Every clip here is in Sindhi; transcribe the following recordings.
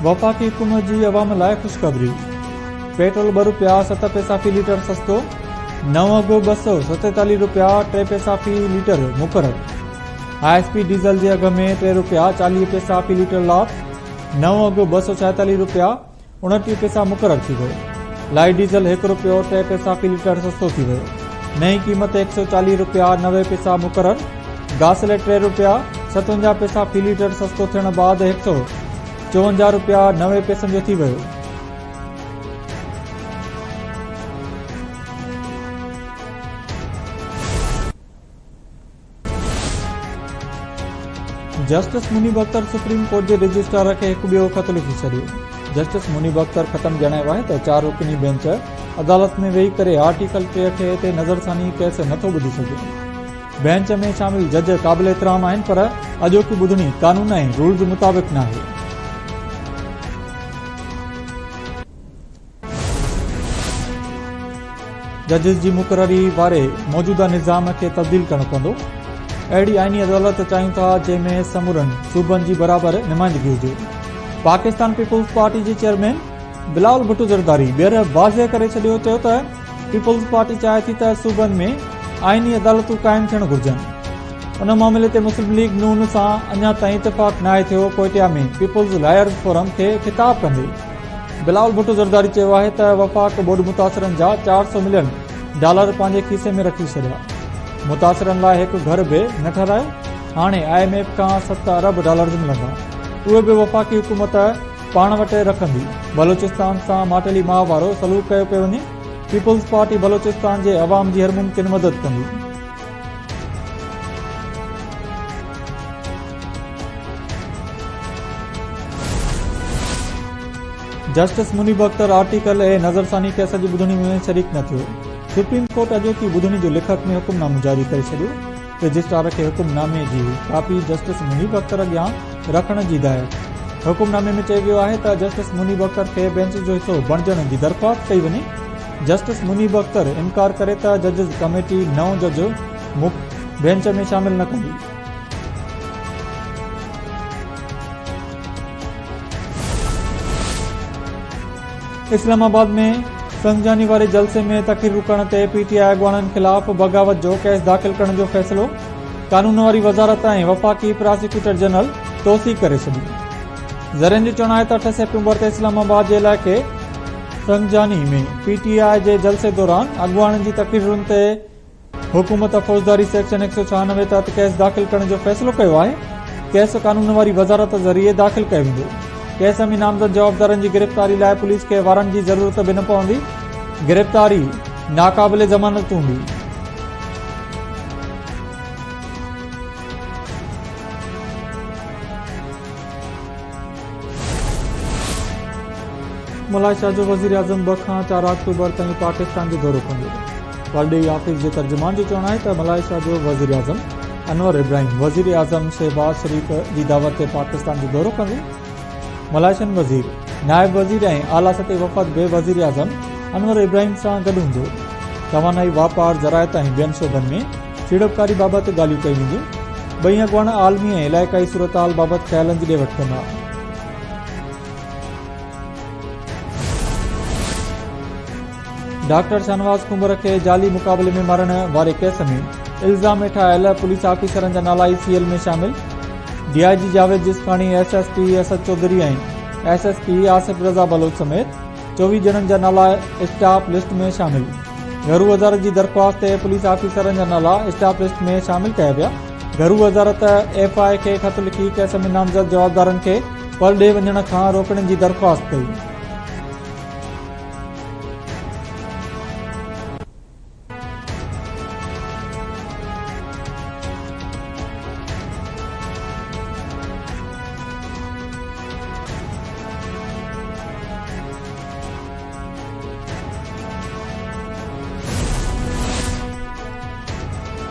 وفاقي حڪومت جي عوام لاء خوشخبري، پيٽرول ٻه رپيا ست پئسا في ليٽر سستو، نئون اگهه 247 رپيا 3 پئسا في ليٽر مقرر. I S P diesel جي اگهه ۾ 3 رپيا 40 پئسا في ليٽر لاٿ، نئون اگهه 246 رپيا 29 پئسا مقرر ٿي ويو. لائيٽ ڊيزل 1 رپيو 3 پئسا في ليٽر سستو ٿي ويو، نئين قيمت 140 رپيا 90 پئسا مقرر. گاسليٽ 3 رپيا 57 پئسا في ليٽر سستو ٿيڻ بعد 154 رپيا 90 پئسن جو ٿي ويو. Justice Munib Akhtar supreme court جي رجسٽرار کي هڪ ٻيو خط لکي ڇڏيو. جسٽس منيب اختر خط ۾ ڄاڻايو آهي ته چار رڪني بينچ عدالت ۾ ويهي ڪري آرٽيڪل 63 تي نظرثاني ڪيس نٿو ٻڌي سگهي. بينچ ۾ شامل جج قابل احترام آهن پر اڄوڪي ٻڌڻي قانون ۽ رولز مطابق ناهي. ججز جي مقرري واري موجوده نظام کي تبديل ڪرڻو پوندو، اهڙي آئيني عدالت چاهيون ٿا جنهن ۾ سمورن صوبن جي برابر نمائندگي هجي. پاڪستان پيپلز پارٽي جي چيئرمين بلاول ڀٽو زرداري ٻيهر واضح ڪري ڇڏيو چيو ته پيپلز پارٽي چاهي ٿي ته صوبن ۾ آئيني عدالتون قائم ٿيڻ گهرجن. ان معاملي تي مسلم ليگ نون سان اڃا تائين اتفاق ناهي ٿيو. ڪوئٽيا ۾ پيپلز لائرز فورم کي خطاب ڪندي بلاول ڀٽو زرداري چيو آهي ته وفاق ٻوڏ متاثرن جا 400 ملين ڊالر پنهنجي کيسي ۾ رکي ڇڏيا، متاثرن لاء هڪ گهر به نه ٺهرايو، هاڻي I M F کان 7 ارب ڊالرز ملندا، اهي به وفاقي حڪومت پاڻ وٽ رکندي، بلوچستان سان ماٽيلي ماء وارو سلوڪ ڪيو پيو وڃي، پيپلز پارٽي بلوچستان جي عوام جي هر ممڪن مدد ڪندي. جسٽس منيب اختر آرٽيڪل اي نظرثاني ڪيس جي ٻڌڻي ۾ شريڪ نه ٿيو. سپريم ڪورٽ اڄوڪي ٻڌڻي جو لکت ۾ حڪم نامو جاري ڪري ڇڏيو. رجسٽرار کي حڪم نامي جي ڪاپي جسٽس منيب اختر اڳيان رکڻ جي هدايت. حڪم نامي ۾ چيو ويو آهي ته جسٽس منيب اختر کي بينچ جو حصو بڻجڻ جي درخواست ڪئي وڃي. جسٽس منيب اختر انڪار ڪري ته ججز ڪميٽي نئون جج بينچ ۾ شامل نه ڪندي. اسلام آباد ۾ سنگجاني واري جلسي ۾ تقريرون ڪرڻ تي پي ٽي آء اڳواڻن خلاف بغاوت جو ڪيس داخل ڪرڻ جو فيصلو، قانون واري وزارت ۽ وفاقي پراسيڪيوٽر جنرل توثيق ڪري ڇڏي. ذريعن جو چوڻ آهي ته 8 سيپٽمبر تي اسلام آباد جي علائقي سنگجاني ۾ پي ٽي آء جي جلسي دوران اڳواڻن جي تقريرن تي حڪومت فوجداري سيڪشن 196 تحت ڪيس داخل ڪرڻ جو فيصلو ڪيو آهي، ڪيس قانون واري وزارت ذريعي داخل ڪيو ويندو، ڪيس ۾ نامزد جوابدارن جي گرفتاري لاء پوليس کي وارنٽ جي ضرورت به نه پوندي، گرفتاري ناقابل ضمانت هوندي. ملائيشيا جو وزيراعظم 2 کان 4 آڪٽوبر تائين پاڪستان جو دورو ڪندو. پرڏيهي آفيس جي ترجمان جو چوڻ آهي ته ملائيشيا جو وزيراعظم انور ابراهيم وزيراعظم شهباز شريف جي دعوت تي پاڪستان جو دورو ڪندو. ملائيشين وزير، نائب وزير ۽ اعليٰ سطحي وفد به وزيراعظم انور ابراهيم سان گڏ هوندو. توانائي، واپار، زراعت ۽ ٻين شعبن ۾ سيڙپڪاري بابت ڳالهيون ڪيون وينديون. ٻئي اڳواڻ عالمي ۽ علائقائي صورتحال بابت خيالن جي ڏي وٺ ڪندا. ڊاڪٽر شاهنواز ڪنڀر کي جعلي مقابلي ۾ مارڻ واري ڪيس ۾ الزام هيٺ آيل پوليس آفيسرن جا نالا اي سي ايل ۾ شامل، D I G Javed Jiskani, S S P Asad Chaudhry ۽ S S P Asif Raza Baloch سميت 24 ڄڻن جا نالا اسٽاپ لسٽ ۾ شامل. گهرو وزارت جي درخواست تي پوليس آفيسرن جا نالا اسٽاپ لسٽ ۾ شامل ڪيا ويا. گهرو وزارت ايف I اي کي خط لکي ڪيس ۾ نامزد جوابدارن کي پرڏيهه وڃڻ کان روڪڻ جي درخواست ڪئي.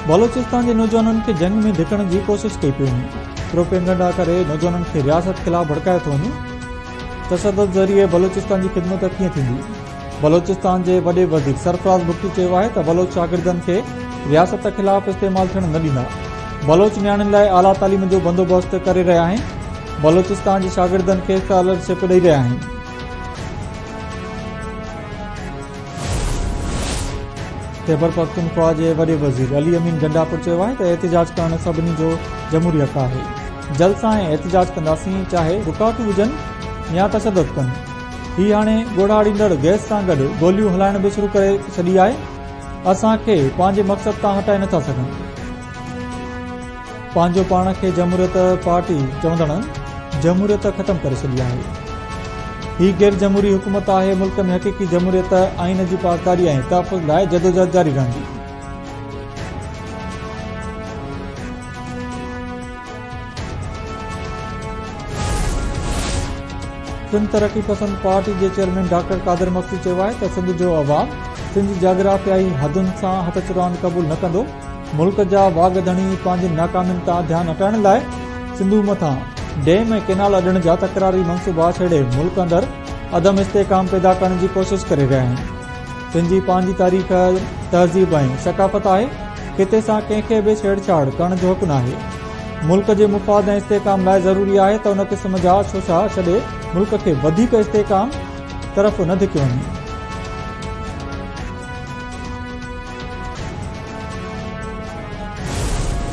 بلوچستان جي نوجوانن کي جنگ ۾ ڌڪڻ جي ڪوشش ڪئي پئي وڃي، پروپيگنڊا ڪري نوجوانن کي رياست خلاف ڀڙڪايو ٿو وڃي، تشدد ذريعي بلوچستان جي خدمت ڪيئن ٿيندي؟ بلوچستان جي وڏي وزير سرفراز بگٽي چيو آهي ته بلوچ شاگردن کي رياست خلاف استعمال ٿيڻ نه ڏيندا، بلوچ نياڻين لاء اعليٰ تعليم جو بندوبست ڪري رهيا آهن، بلوچستان جي شاگردن کي اسڪالرشپ ڏئي رهيا آهن. خيبرپختونخوا جي وڏي وزير علي امين گنڊاپور چيو آهي ته احتجاج ڪرڻ سڀني جو جمهوري حق آهي، جلسا ۽ احتجاج ڪنداسين چاهي رڪاوٽون وجهن يا تشدد ڪن. هي هاڻي ڳوڙها ڏيندڙ گئس سان گڏ گوليون هلائڻ به شروع ڪري ڇڏي آهي، اسان کي پنهنجي مقصد تان هٽائي نٿا سگهن. پنهنجو پاڻ کي جمهوريت پارٽي چوندڙن جمهوريت ختم ڪري ڇڏي آهي. هي غير جمهوري حڪومت آهي، ملڪ ۾ حقيقي جمهوريت، آئين جي پاسداري ۽ تحفظ لاء جدوجهد جاري رهندي. سنڌ ترقي پسند پارٽي جي چيئرمين ڊاڪٽر قادر مگسي چيو آهي ته سنڌ جو عوام سنڌ جي جاگرافيائي حدن سان هٿ چراند قبول نه ڪندو، ملڪ جا واڳ ڌڻي پنهنجين ناڪامين تان ڌيان هٽائڻ لاء سنڌو مٿان ڊيم ۽ ڪينال اڏڻ جا تڪراري منصوبا ڇيڙي ملڪ اندر عدم استحڪام پيدا ڪرڻ جي ڪوشش ڪري رهيا آهن. سنڌ جي پنهنجي تاريخ، تهذيب ۽ ثقافت آهي، خطي سان ڪنهن کي به ڇيڙڇاڙ ڪرڻ جو حق ناهي. ملڪ جي مفاد ۽ استحڪام لاء ضروري آهي ته ان قسم جا شوشا ڇڏي ملڪ کي وڌيڪ استحڪام طرف نه ڌڪيو وڃي.